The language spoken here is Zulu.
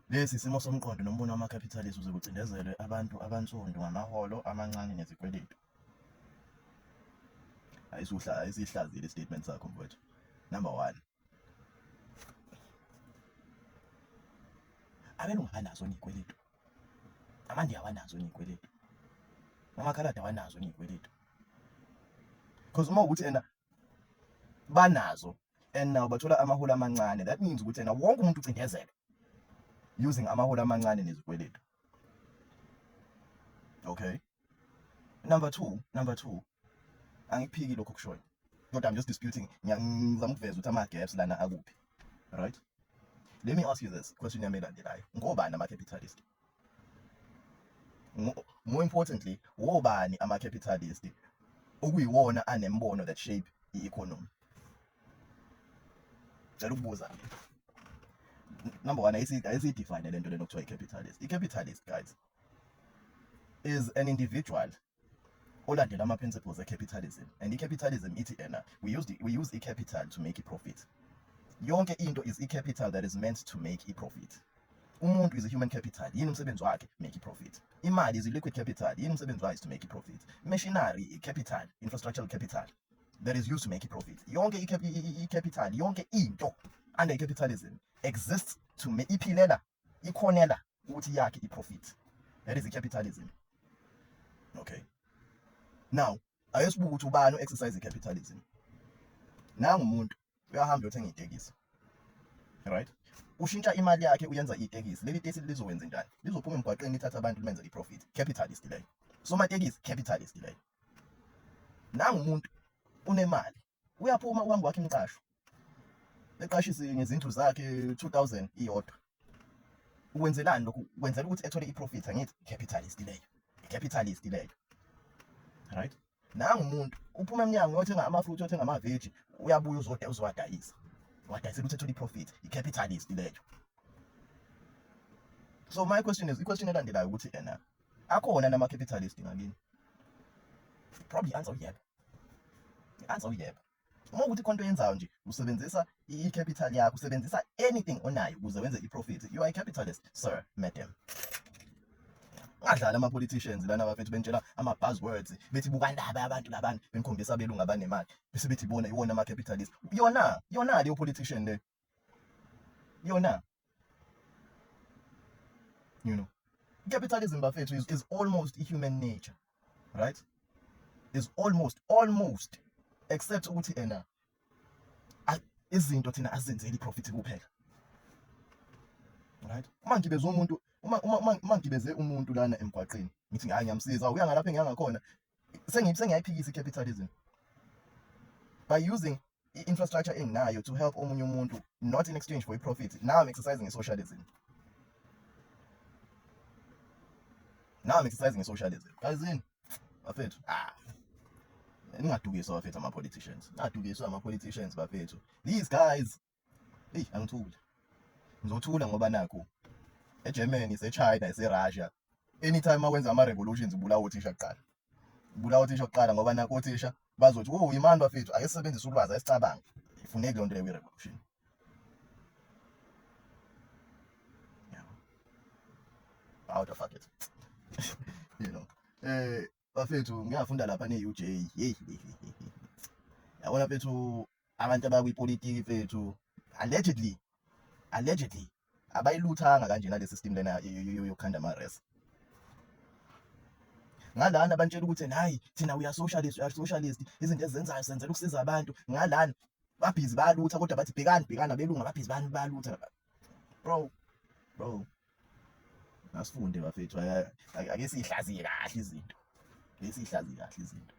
Lesi isimo somqondo nombono wama-capitalist ukuze kucindezelwe abantu abansundu ngamaholo amancane nezikweletu. Ayisihlazile i-statement sakho mfowethu. Number one, abelungu abanazo ney'kweletu, amaNdiya awanazo ney'kweletu, amakhaladi awanazo ney'kweletu, because uma ukuthi ena banazo and now bathola amaholo amancane, that means ukuthi ena wonke umuntu ucindezelwe using amaholo amancane nezikweletu. Okay, number two, angikuphiki lokho kushoyo, kodwa I'm just disputing, ngizama ukuveza ukuthi ama-gaps lana akuphi, right? Let me ask you this question yami elandelayo: ngobani ama-capitalist? More importantly, wobani ama-capitalist okuyiwona anembono that shape i-economy? Cela ukubuza. Number one, ayisiyidefine lento lena okuthiwa i-capitalist. I-capitalist, guys, is an individual olandela ama-principles e-capitalism, and i-capitalism ithi ena we use i-capital to make i-profit. Yonke into is i-capital that is meant to make i-profit. Umuntu is a human capital. Yini umsebenzi wakhe? Make i-profit. Imali is a liquid capital. Yini umsebenzi wayo? Is to make i-profit. Machinery capital, infrastructural capital that is used to make i-profit. Yonke i-capital, yonke into under capitalism exists to make, iphilela, ikhonela ukuthi yakhe i-profit. That is i-capitalism. Okay, now ake sibuke ukuthi ubani o-exercise i-capitalism. Nangu umuntu uyahamba uyothenga itekisi, right? Ushintsha imali yakhe, uyenza itekisi. Leli tekisi lizokwenza njani? Lizophuma emgwaqeni, lithatha abantu, limenze i-profit. Capitalist leyo. Somatekisi, capitalist leyo. Nangu umuntu unemali, uyaphuma, uhamba wakhe imqasho, eqashise ngezindlu zakhe 2000 iyodwa. Ukwenzelani lokhu? Ukwenzela ukuthi ethole i-profit, angithi? Capitalist leyo, i-capitalist leyo, right? Nangu umuntu uphuma emnyango, uyothenga ama-fruit, uyothenga ama-veg, uyabuya, uzode uzowadayisa, wadayisela ukuthi ethole i-profit. I-capitalist leyo. So my question is, i-question elandelayo ukuthi ena akhona nama-capitalist ngakini? Probably answer uyebo, i-answer uyebo. Uma ukuthi khona into oyenzayo nje, usebenzisa i-capital yakho, usebenzisa anything onayo ukuze wenze i-profit, you are a capitalist, sir, madam. Ungadlali ama-politicians lana bafethu, bentshela ama-buzzwords, bethi bukani laba abantu labani, benikhombisa abelungu abanemali, bese bethi bona iwona ama-capitalist. Yona yona leyo politician le yona. Capitalism, bafethu, is almost human nature, right? Is almost, except ukuthi ena izinto thina azenzeli profit kuphela, right? Uma ngibeze umuntu, uma ngibeze umuntu lana emgwaqeni, ngithi hayi, ngiyamsiza, uya ngalapha engiya ngakhona, sengiyayiphikisa i-capitalism by using i-infrastructure enginayo to help omunye umuntu, not in exchange for i-profit. Now I'm exercising i-socialism. Now I'm exercising i-socialism, guys. In bafethu, ah, ningadukiswa bafethu ama-politicians, ningadukiswa ama-politicians bafethu. These guys, eyi, angithule, ngizothula ngoba nakhu eGermany, ise-China, ise-Russia, anytime makwenza ama-revolutions ubulawa othisha kuqala, ubulawa othisha kuqala, ngoba nakho othisha bazothi, "Oh, imani bafethu, ake sisebenzise ulwazi, ake sicabange." Ifuneki leyo nto leyo kwi-revolution. Yeah. Out of fuck it. Bafethu, ngiyafunda lapha ne-UJ. Hey, yabona mfethu, abantu abakwipolitiki mfethu, allegedly abayiluthanga kanjena le system lena yokukhanda ama-res. Ngalana bantshela ukuthi hayi, thina we are socialist, we are socialist, izinto ezenzayo senzela ukusiza abantu. Ngalana babhizi bayalutha, kodwa bathi bhekani, bhekani abelungu ababhizi bayalutha. Bro, bro, asifunde bafethu, ake siyihlaziye kahle izinto, ake siyihlaziye kahle izinto.